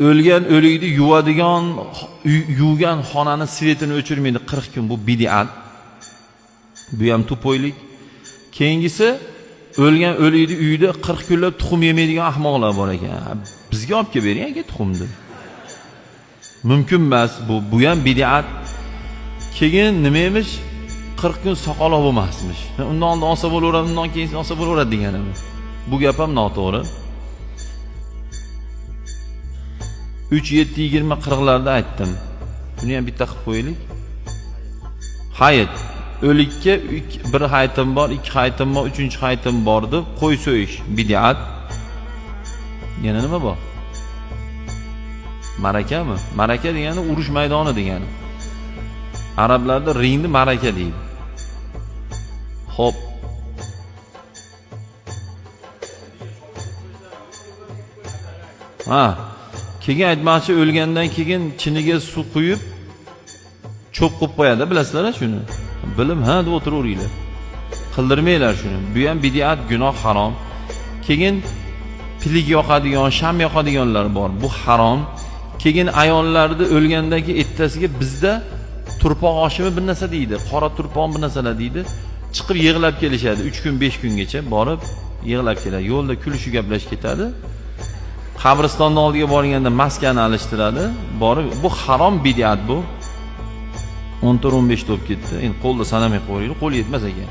O'lgan o'likni yuvadigan, yuvgan xonani svetini o'chirmaydi 40 kun, bu bid'at. Bu ham tupoylik. Keyingisi o'lgan o'likni uyida 40 kunlab tuxum yemaydigan ahmoqlar bor ekan. Bizga olib kelib bering aka tuxumni. Mumkin emas bu, bu ham bid'at. Keyin nima emish? 40 kun soqol bo'lmasmish. Undan oldin olsa bo'laveradi, undan keyin olsa bo'laveradi deganimi? Bu gap ham noto'g'ri. 3 7 20 40larda aytdim. Buni ham bitta qilib qo'yaylik. Hayit. O'likka bir hayitim bor, ikki hayitim bor, uchinchi hayitim bor deb qo'y so'yish bid'at. Yana nima bor? Marakami? Maraka degani urush maydoni degani. Arablarda ringni maraka deydi. Xo'p. Ha, keyin aytmoqchi, o'lgandan keyin chiniga suv quyib cho'p qo'yib qo'yadi, bilasizlar shuni. Bilim ha deb o'tiraveringlar. Qildirmanglar shuni. Bu ham bid'at, gunoh, harom. Keyin pilik yoqadigan, sham yoqadiganlar bor. Bu harom. Keyin ayollarni o'lgandan keyin ertasiga bizda turpoq oshimi bir narsa deydi, qora turpoq bir narsalar deydi. Chiqib yig'lab kelishadi. 3 kun, 5 kungacha borib yig'lab keladi. Yo'lda kulishib gaplashib ketadi. Qabristonni oldiga borganda maskani alishtiradi. Borib bu harom bid'at bu. 14-15 bo'lib ketdi. Endi qo'lda sanamay qo'yinglar, qo'l yetmas ekan.